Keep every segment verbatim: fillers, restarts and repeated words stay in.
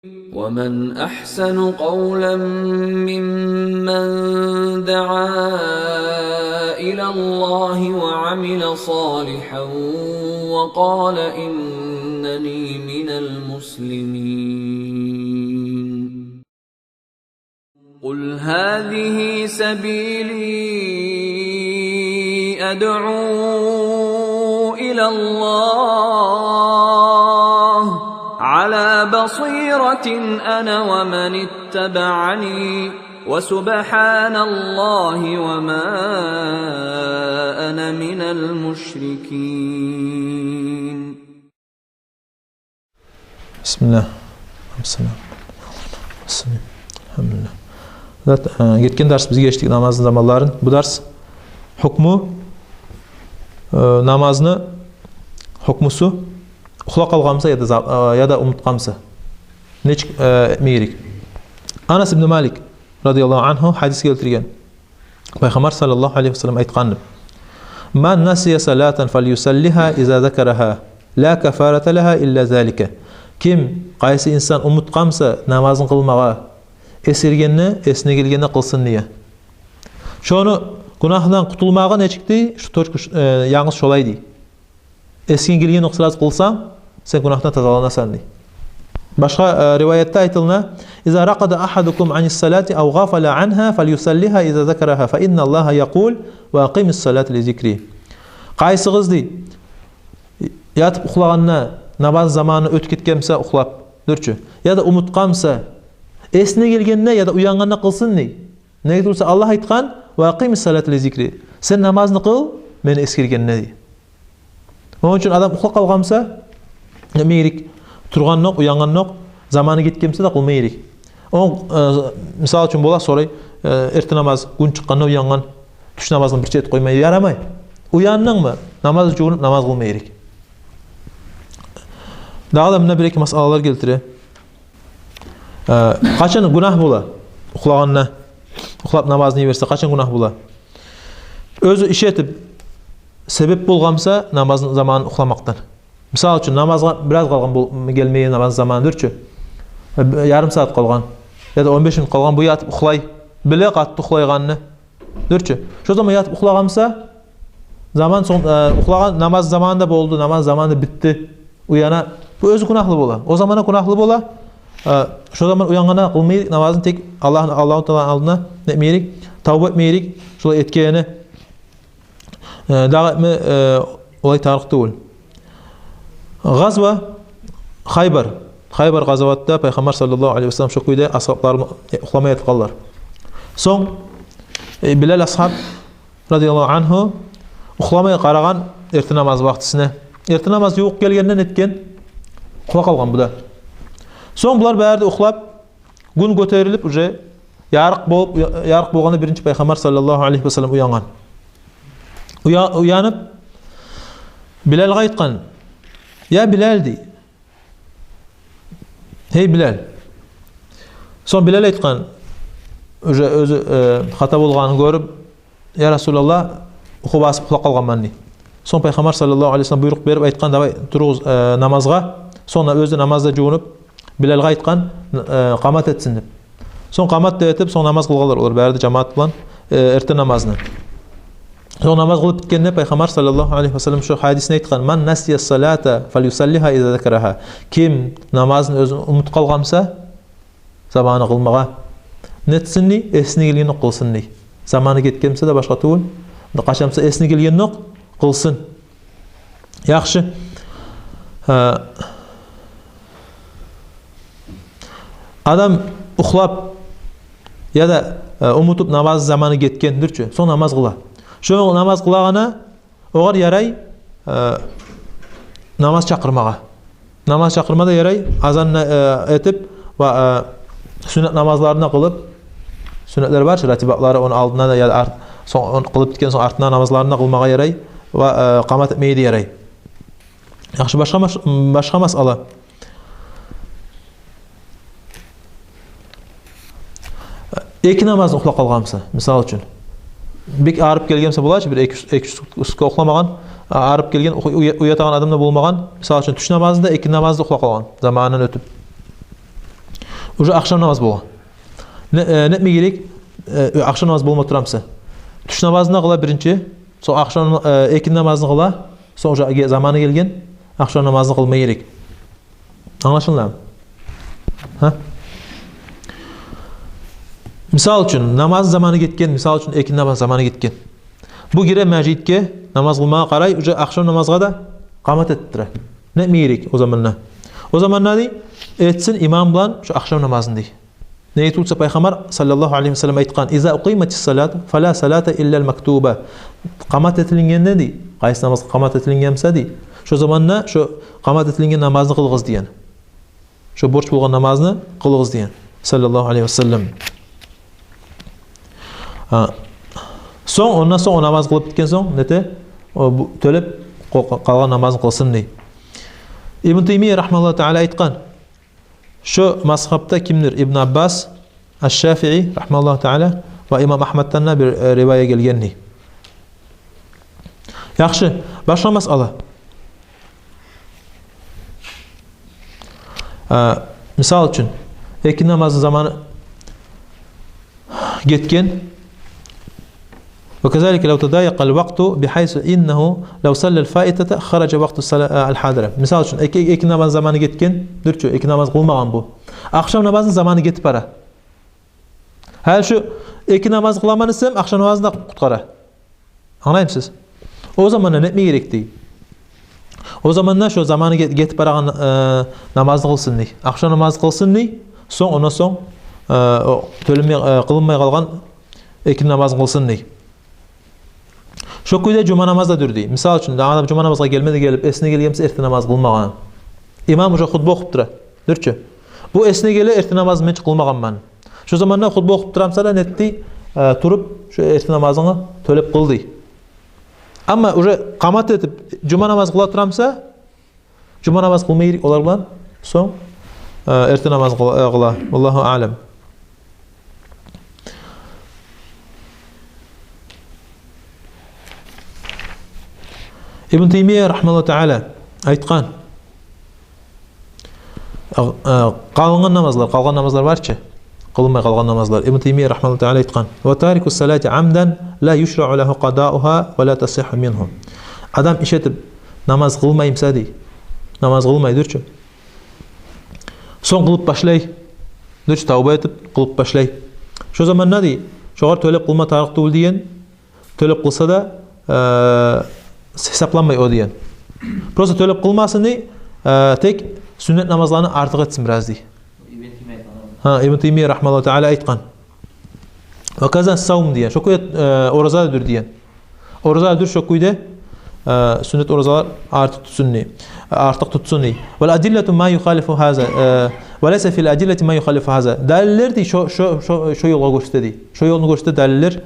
ومن أحسن قولا ممن دعا إلى الله وعمل صالحا وقال إنني من المسلمين. قل هذه سبيلي أدعو إلى الله على بصيرة أنا ومن اتبعني وسبحان الله وما أنا من المشركين. Бисмиллагь. Бисмиллагь. Алгьамдулиллагь. Зат, э, гетген дарс бизге гечдик намазны заманларын. Бу дарс гьукму, э, намазны гьукмусу, ухлап къалгъан буса яда за-, э, яда унутгъан буса, нечик, э, этме герек? Анас ибн Малик радияллагьу ангьу гьадис гелтирген. Пайхаммар саллаллагьу алайгьи ва саллам айтгъан: «Ман насия салатан фальюсаллигьа иза закарагьа, ла каффарата лагьа илла залика». Ким, къайсы инсан унутгъан буса намазын къылмагъа, эсгергенде, эсине гелгенде къылсын дей. Шону гюнагьындан къутулмагъы нечик дей? Шу точка, э, янгыз шолай дей. Эсинге гелгенокъ сразу къылсанг, сен гюнагьдан тазаланасан дей. Башгъа, э, риваятда айтылына: «Иза ракъада ахадукум анис салати ав гъафала ангьа фальюсаллигьа иза закарагьа, фа инналлагьа якъул: ва акъимис салата ли зикри». Къайсыгъыз дей, ятып ухлагъанда намаз заманы оьтюп гетген буса ухлап, дюр чю, яда унутгъан буса, эсине гелгенде яда уянгъанда къылсын дей. Неге турса Аллагь айтгъан: «Ва акъимис салата ли зикри». Сен намазны къыл мени эсгергенде дей. Ону учун адам ухлап къалгъан буса, не этме герек? Тургъанокъ, уянгъанокъ, заманы гетген буса да къылма герек. О, э, мисал учун бола сорай, э, эрте намаз, гюн чыкъгъанда уянгъан, тюш намазны бирче этип къойма ярамай. Уяндынгмы? Намаз жувунуп намаз къылма герек. Дагъы да мунда бир-эки масъалалар гелтире. Э, къачан гюнагь бола? Ухлагъанда, ухлап намазны йиберсе, къачан гюнагь бола? Оьзю иш этип, себеп болгъан буса намазны заманын ухламакъдан. Мисал учун, намазгъа бираз къалгъан бол-, гелмеге намаз заманы, дюр чю, э, ярым сагьат къалгъан, яда он беш минут къалгъан, бу ятып ухлай, биле къатты ухлайгъанны, дюр чю. Шо заман ятып ухлагъан буса, заман сонг, э, ухлагъан, намаз заманы да болду, намаз заманы да битди. Уяна, бу оьзю гюнагьлы бола. О заман да гюнагьлы бола. Э, шо заман уянгъанда къылма герек намазны, тек Аллагьны, Аллагьу Тааланы алдына не этме герек? Тавба этме герек шолай этгенине. Э, дагъы этме, э, олай тарыкъ тюгюл. Гъазва Хайбар. Хайбар гъазаватда Пайхаммар саллаллагьу алайгьи ва саллам шо кюйде асгьаблары, э, ухламай ятып къалалар. Сонг, э, Билал асгьаб радияллагьу ангьу ухламай къарагъан эрте намаз вакътисине. Эрте намаз ювукъ гелгенде не этген? Ухлап къалгъан бу да. Сонг булар бары да ухлап, гюн гётерилип, уже ярыкъ болуп, уя-, ярыкъ болгъанда биринчи Пайхаммар саллаллагьу алайгьи ва саллам уянгъан. Уя-, уянып, Билалгъа айтгъан: «Я Билал, — дей. — Гьей Билал». Сонг Билал айтгъан, уже оьзю, э, хата болгъанын гёрюп: «Я Расулаллагь, юху басып ухлап къалгъанман», — дей. Сонг Пайхаммар саллаллагьу алайгьи ва саллам буйрукъ берип айтгъан: «Давай, туругъуз, э, намазгъа». Сонг да оьзю намазда жувунуп, Билалгъа айтгъан, э, къамат этсин деп. Сонг къамат да этип, сонг намаз къылгъанлар олар бары да жамаат булан, э, эрте намазны. Сонг намаз къылып битгенде Пайхаммар саллаллагьу алайгьи ва саллам шо гьадисни айтгъан: «Ман насия салата фальюсаллигьа иза закарагьа». Ким намазны оьзю унутуп къалгъан буса, заманы къылмагъа, не этсин дей? Эсине гелгенокъ къылсын дей. Заманы гетген буса да башгъа тюгюл, къачан буса эсине гелгенокъ къылсын. Яхшы. Э, адам ухлап яда, э, унутуп намаз заманы гетгендир чи, сонг намаз къыла. Шо намаз къылагъанда огъар ярай, э, намаз чакъырмагъа. Намаз чакъырма да ярай, азан, э, этип ва, э, сюннет намазларын да къылып, сюннетлер бар чы, ратибатлары, ону алдына да, яда арт-, сонг, ону къылып битген сонг артына намазларын да къылмагъа ярай ва, э, къамат этмеге де ярай. Яхшы, башгъа мас-, башгъа масъала. Эки намазны ухлап къалгъан буса, мисал учун. Бек арып гелген буса, бола чы, бир эки, эки сутка ухламагъан, а, арып гелген, уя-, уя-, уятагъан адам да болмагъан. Мисал учун, тюш намазны да, экинди намазны да ухлап къалгъан, заманындан оьтюп. Уже ахшам намаз бола. Не, э, не этме герек? Э, ахшам намаз болма турамса, тюш намазны къыла биринчи, сонг ахшам, э, экинди намазны къыла, сонг уже ге-, заманы гелген ахшам намазны къылма герек. Англашылдымы? Гьа? Мисал учун, намаз заманы гетген, мисал учун, экинди намаз заманы гетген. Бу гире межитге намаз къылмагъа къарай, уже ахшам намазгъа да къамат этип тура. Не этме герек о заманда? О заманда, дей, этсин имам булан шо ахшам намазын, дей. Неге тюгюл буса, Пайхаммар саллаллагьу алайгьи ва саллам айтгъан: «Иза укъиматис салату, фала салата иллал мактуба». Къамат этилингенде, дей, къайсы намаз къамат этилинген буса, дей, шо заманда шо къамат этилинген намазны къылыгъыз деген. Шо борч болгъан намазны къылыгъыз деген, саллаллагьу алайгьи ва саллам. А, сонг, ондан сонг, о намаз къылып битген сонг, нете, о, бу, тёлеп, къо-, къалгъан намазын къылсын, дей. Ибн Таймия рагьмагьуллагьу таала айтгъан, шо мазгьабда кимдир? Ибн Аббас, Аш-Шафии рагьмагьуллагьу таала ва имам Агьмаддан да бир, э, ривая гелген, дей. Яхшы, башгъа масъала. А, мисал учун, экинди намазны заманы гетген. «Ва казалика лав тадайакъал вакъту бихайсу иннагьу лав саллал фаитата хараджа вакъту сала-, а, ал-хадира». Мисал учун, эки, экинди намазны заманы гетген, дюр чю, экинди намаз къылмагъан бу. Ахшам намазны заманы гетип бара. Гьали шу экинди намазны къыламан десем, ахшам намазны да къутгъара. Англаймысыз? О заманда не этме герек, дей? О заманда шо заманы ге-, гетип барагъан, э, намазны къылсын, дей. Ахшам намазны къылсын, дей. Сонг, ондан сонг, э, о тёлемей, э, къылынмай къалгъан экинди намазны къылсын, дей. Шо кюйде жума намаз да дюр, дей. Мисал учун, дагъы адам жума намазгъа гелмеди, гелип, эсине гелген буса эртен намаз къылмагъан. Имам уже хутба охуп тура, дюр чю. Бу эсине геле: «Эртен намазны мен чи къылмагъанман». Шо заманда хутба охуп турамса да, не эт, дей, э, туруп, шо эртен намазынгны тёлеп къыл, дей. Амма уже къамат этип, жума намаз къыла турамса, жума намаз къылма герек олар булан сонг, э, эртен намаз къыла, э, къыла. Валлагьу аълам. Ибн Таймия рагьмагьуллагьу таала айтгъан, э, э, къалгъан намазлар, къалгъан намазлар бар чы, къылынмай къалгъан намазлар. Ибн Таймия рагьмагьуллагьу таала айтгъан: «Ва тарикус салати амдан ла юшрау лагьу къадаугьа ва ла тасихху мингьу». Адам иш этип намаз къылмай буса, дей, намаз къылмай, дюр чю. Сонг къылып башлай, дюр чю, тавба этип къылып башлай. Шо заманда, дей, шогъар тёлеп къылма тарыкъ тюгюл деген, тёлеп къылса да, э, гьисапланмай о деген. Просто тёлеп къылмасын, дей, э, тек сюннет намазланы артыкъ этсин бираз, дей. Гьа, Ибн Таймия рагьмагьуллагьу таала айтгъан. «Ва каза савм», – деген. Шо кюйде, э, ораза да дюр деген. Ораза да дюр шо кюйде, э, сюннет оразалар артыкъ тутсун, дей. Артыкъ тутсун, дей. «Вал адиллату ма юхалифу гьаза», э, «ва лайса фил адиллати ма юхалифу гьаза». Далиллер, дей, шо, шо, шо, шо ёлгъа гёрсете, дей. Шо ёлну гёрсете далиллер,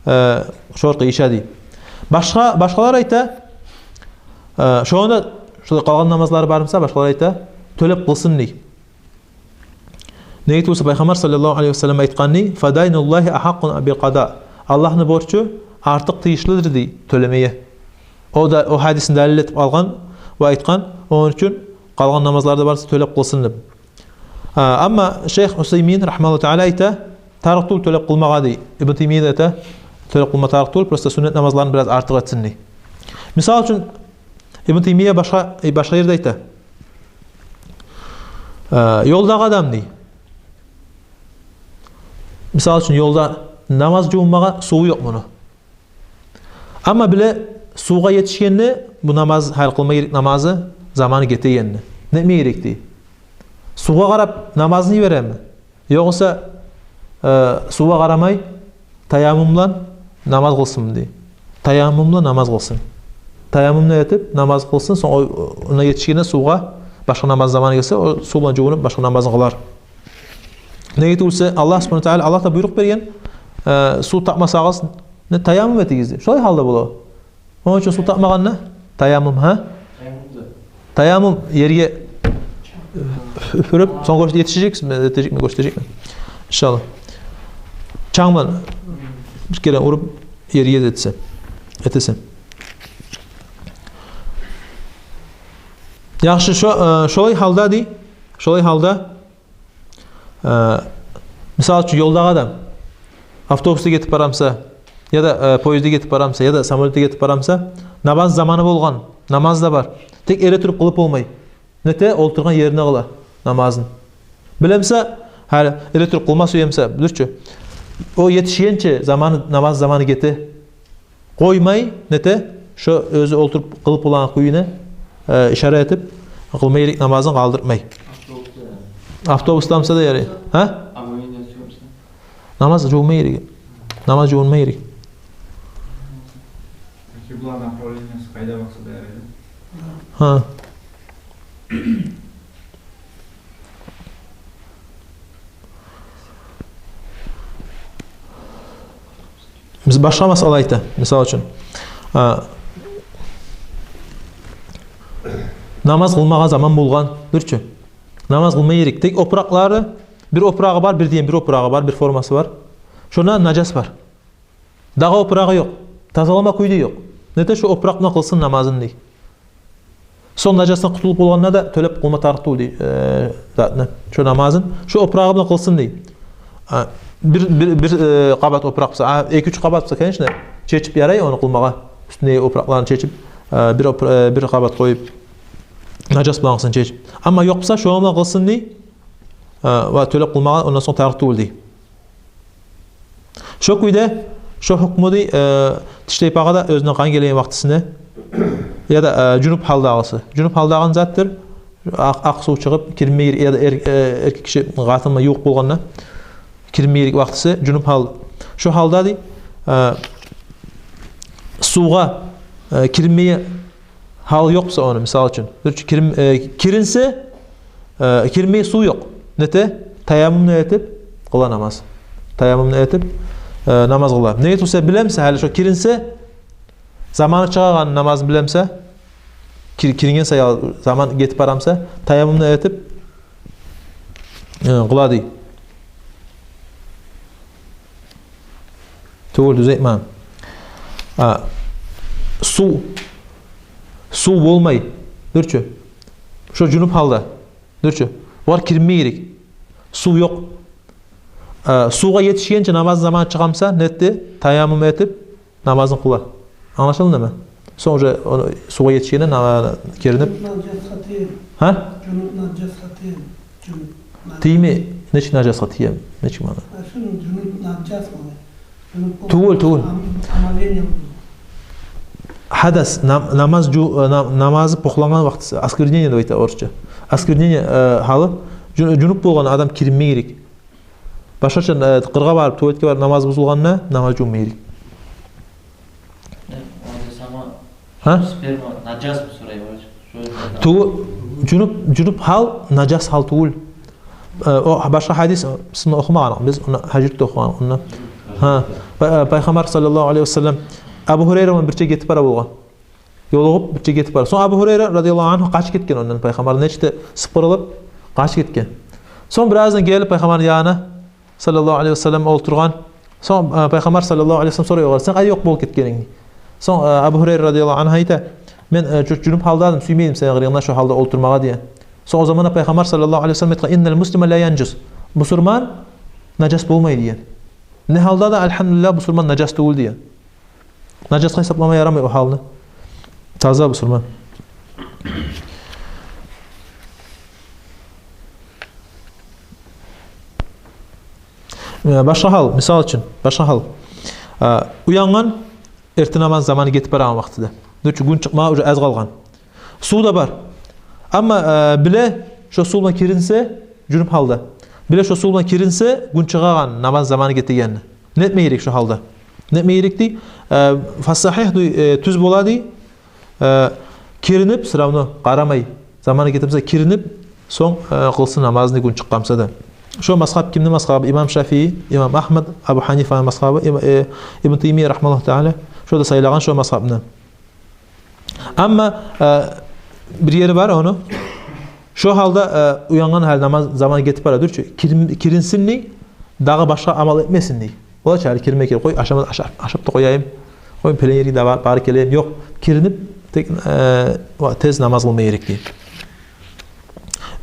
э, шогъар къыйыша, дей. Башгъа, башгъалар айта, э, шонда, шо къалгъан намазлары бар буса, башгъалар айта, тёлеп къылсын, дей. Неге тюгюл буса, Пайхаммар саллаллагьу алайгьи ва саллам айтгъан, дей: «Фадайнуллагьи агьакъкъу бил къада». Аллагьны борчу артыкъ тийишлидир, дей, тёлемеге. О да, о гьадисни далил этип алгъан ва айтгъан, ону учун къалгъан намазлар да барса тёлеп къылсын деп. А, амма шейх Усаймин рагьмагьуллагьу таала айта, тарыкъ тюгюл тёлеп къылмагъа, дей. Ибн Таймия де айта, тёлеп къылма тарыкъ тюгюл, просто сюннет намазларын бираз артыкъ этсин, дей. Мисал учун, Ибн Таймия башгъа, э, башгъа ерде айта. Э, ёлдагъы адам, дей. Мисал учун, ёлда намаз жувунмагъа суву ёкъ муну. Амма биле, сувгъа етишгенде бу намаз, гьар къылма герек намазы, заманы гетегенде. Не этме герек, дей? Сувгъа къарап намазын йибереме? Ёгъесе, э, сувгъа къарамай, таяммум булан намаз къылсынмы, дей. Таяммум булан намаз къылсын. Таяммум булан этип намаз къылсын, сонг о, о, онда етишгенде сувгъа, башгъа намаз заманы гелсе, о сув булан жувунуп башгъа намазын къылар. Неге тюгюл буса, Аллагь субгьанагьу ва таала, Аллагь да буйрукъ берген, э, сув тапмасагъыз, не, таяммум этигиз деп. Шолай гьалда бола. Ону учун сув тапмагъанда таяммум, гьа? Таяммум ерге уьфюрюп, сонг гёрсетежекмен, гёрсетежекмен, гёрсетежекмен. Иншаллагь. Чанг булан бир керен уруп ерге этесе. Этесе. Яхшы, шо, э, шолай гьалда, дей, шолай гьалда, Э, мисал учун, ёлдагъы адам автобусда гетип бара буса, яда, э, поездде гетип бара буса, яда самолётда гетип бара буса, намаз заманы болгъан, намаз да бар. Тек эретуруп къылып болмай. Нете, олтургъан ерине къыла намазын. Биле буса, гьали эретуруп къылма сюе буса, билир чи. О етишгенче заманы, намаз заманы гете. Къоймай, нете, шо оьзю олтуруп къылып болагъан кюйюне, э, ишара этип, къылма герек намазын къалдыртмай. Автобусда. Автобусда буса да ярай. Гьа? Аварийный автобусда. Намаз жувунма герек. Намаз жувунма герек. Кибла направлениеси къайда бакъса да ярай да. Гьа. Биз башгъа масъала айта, мисал учун. А, намаз къылмагъа заман болгъан, билир чи. Намаз къылма герек. Тек опуракълары, бир опурагъы бар, бир деген бир опурагъы бар, бир формасы бар. Шонда нажас бар. Дагъы опурагъы ёкъ. Тазалама кюй де ёкъ. Нете, шо опуракъ булан къылсын намазын дей. Сонг нажасдан къутулуп болгъанда да тёлеп къылма тарыкъ тюгюл дей, э, затны, шо намазын. Шо опурагъы булан къылсын дей. А, бир, бир, бир, э, къабат опуракъ буса, а, эки-уьч къабат буса, конечно, чечип ярай ону къылмагъа. Уьстюндеги опуракъларын чечип, э, бир опур-, э, бир къабат къоюп, нажас булангъысын чечип. Амма ёкъ буса, шону булан къылсын дей. Э, ва тёлеп къылмагъа ондан сонг тарыкъ тюгюл дей. Шо кюйде, шо гьукму дей, э, тиштайпагъа да оьзюне къан гелеген вакътисине, яда, э, жунуп гьалдагъысы. Жунуп гьалдагъан затдыр, акъ, акъ сув чыгъып, киринме герек, яда эр-, э, эркек киши къатынына ювукъ болгъанда, киринме герек вакътиси, жунуп гьал. Шо гьалда дей, э, сувгъа, э, киринмеге гьалы ёкъ буса ону, мисал учун. Билир чи, кирин-, э, киринсе, э, киринмеге сув ёкъ. Нете? Таяммумну этип къыла намаз. Таяммумну этип, э, намаз къыла. Неге тюгюл буса, биле буса, гьали шо киринсе, заманы чыгъагъан намазны биле буса, кир-, киринген саялы заман гетип бара буса, таяммумну этип, э, къыла дей. Тюгюл, тюз айтмагъан. А, сув, сув болмай, билир чи. Шо жунуп гьалда, билир чи. Огъар киринме герек. Сув ёкъ. А, сувгъа етишгенче намазны заманы чыгъа буса, нетди? Таяммум этип, намазын къыла. Англашылдымы? Сонг уже ону, сувгъа етишгенде на-, киринип. Жунуп нажасгъа тие. Гьа? Жунуп нажасгъа тие. Жунуп нажас. Тийме, нечик нажасгъа тие? Нечик маъна? А, шуну жунуп нажас муну. Жунуп болуп. Тюгюл, тюгюл. Ам-, омовение болду. Гьадас, нам-, намаз жу-, э, на-, намазы похлангъан вакътиси, осквернение деп айта орусча. Осквернение, э, гьалы, жу-, жунуп болгъан адам киринме герек. Башгъача, э, къыргъа барып, туалетге барып намаз бузулгъанда, намаз жувунма герек. Э, онда сама. Гьа? Сперма нажасмы сорай, шо. Ту-, жунуп, жунуп гьал нажас гьал тюгюл. Э, о башгъа гьадис, биз ону охумагъанбыз биз, ону гьажвитде охугъан, онда. Гьа, пай-, э, Пайхаммар саллаллагьу алайгьи ва саллам Абу Гьурайра булан бирче гетип бара болгъан. Ёлугъуп, бирче гетип бара. Сонг Абу Гьурайра радияллагьу ангьу къачып гетген ондан, Пайхаммар нечик де сыпырылып къачып гетген. Сонг бираздан гелип Пайхаммарны янына, саллаллагьу алайгьи ва саллам, олтургъан. Сонг, э, Пайхаммар саллаллагьу алайгьи ва саллам сорай огъар: «Сен къайда ёкъ болуп гетгенинг?» Сонг, э, Абу Гьурайра радияллагьу ангьу айта: «Мен, э, жу-, жунуп гьалда эдим, сюймей эдим сени къырыйынгда шо гьалда олтурмагъа», — деген. Сонг о заманда Пайхаммар саллаллагьу алайгьи ва саллам айтгъан: «Инналь муслима ла янжус». Бусурман нажас болмай деген. Не гьалда да, альгьамдулиллагь, бусурман нажас тюгюл деген. Нажасгъа гьисаплама ярамай о гьалны. Таза бусурман. Э, башгъа гьал, мисал учун, башгъа гьал. Э, уянгъан, эртен намаз заманы гетип барагъан вакътиде. Нечик, гюн чыкъмагъа уже аз къалгъан. Сув да бар. Амма, э, биле, шо сув булан киринсе, жунуп гьалда. Биле, шо сув булан киринсе, гюн чыгъагъан, намаз заманы гетегенни. Нетме герек шо гьалда? Нетме герек дей? Э, фассагьигь дей, э, тюз бола дей, э, киринип, всё равно къарамай, заманы гетип буса, киринип, сонг, э, къылсын намазны, гюн чыкъгъан буса да. Шо мазгьаб кимни мазгьабы? Имам Шафии, имам Агьмад, Абу Гьанифаны мазгьабы, им-, э, Ибн Таймия рагьимагьуллагьу таала, шо да сайлагъан шо мазгьабны. Амма, э, бир ери бар ону. Шо гьалда, э, уянгъан гьали, намаз заманы гетип бара, дюр чю. Кирин-, киринсин дей, дагъы башгъа амал этмесин дей. Бола чы, гьали киринме герек, къой, ашама-, аша-, ашап да къояйым. Къой, пелен ерге де ба-, барып гелейим. Ёкъ, киринип, тек, э, ва-, тез намаз къылма герек дей.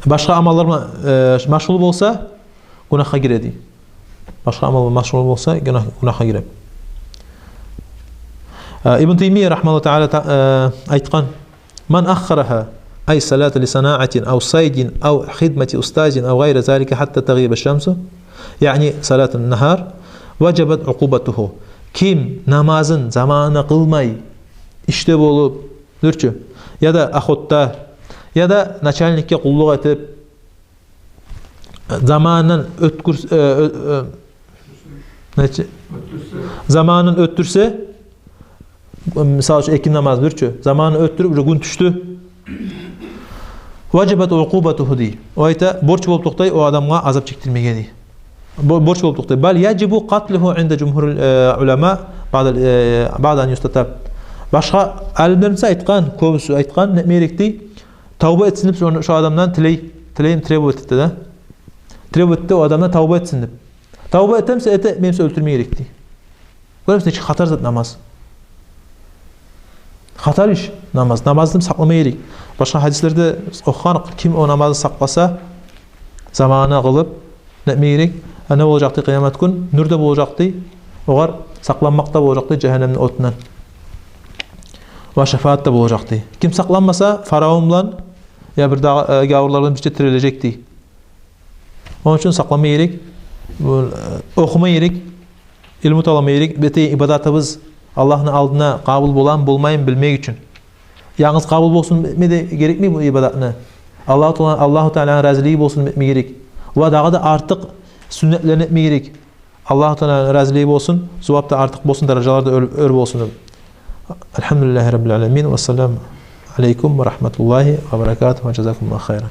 Башгъа амаллар булан, э, машгъул болса, гюнагьгъа гире дей. Башгъа амал булан машгъул болса, гюнагь, гюнагьгъа гире. Э, Ибн Таймия, рагьимагьуллагьу таала, та-, э, айтгъан: «Ман аххарагьа, ай салата ли санаатин ав сайдин ав хидмати устазин ав гъайри залика хатта тагъиба шамсу, яъни салатан нагьар, важабат укъубатугьу». Ким намазын заманына къылмай, ишде болуп, дюр чю, яда охотда, яда начальникге къуллукъ этип, заманын оьткюрс-, э, э, э, нече? Оьтдюрсе. Заманын оьтдюрсе, мисал учун, экинни намаз, дюр чю, заманын оьтдюрюп, уже гюн тюшдю. Важабат укъубатугьу дей. О айта, борч болуп токътай о адамгъа азап чекдирмеге дей. Бо-, борч болуп токътай. Бал яжибу къатлугьу инда жумгьурил, э, улама, баъда, э, баъда ан юстатаб. Башгъа алимлерибиз айтгъан, кёбюсю айтгъан, не этме герек дей? Тавба этсин деп шо, шо адамдан тилей, тилейим, требовать эте да. Требовать эте о адамдан тавба этсин деп. Тавба этемсе эте, этмеймсе оьлтюрме герек дей. Гёремисиз, нечик хатар зат намаз. Хатар иш намаз. Намазны сакълама герек. Башгъа гьадислерде охугъан, ким о намазны сакъласа, заманына къылып, не этме герек? А не болажакъ дей къыямат гюн? Нюр де болажакъ дей. Огъар сакъланмакъ да болажакъ дей жагьаннемни отундан. Ва шафаат да болажакъ дей. Ким сакъланмаса, фараон булан, я бирдагъы, э, гавурлар булан бирче тирилежек дей. Ону учун сакълама герек, бу, э, охума герек, илму талама герек, бу этеген ибадатыбыз Аллагьны алдына къабул боламы, болмаймы билмек учун. Янгыз къабул болсун этме де герекми бу ибадатны? Аллагьу Таала, Аллагьу Тааланы разилиги болсун этме герек. Ва дагъы да артыкъ сюннетлерин этме герек. Аллагьу Тааланы разилиги болсун, зувап да артыкъ болсун, даражалар да оьр, оьр болсун. Алгьамдулиллагьи раббил аламин. Вассаламу алейкум ва рагьматуллагьи ва баракатугьу. Ва жазакумуллагьу хайран.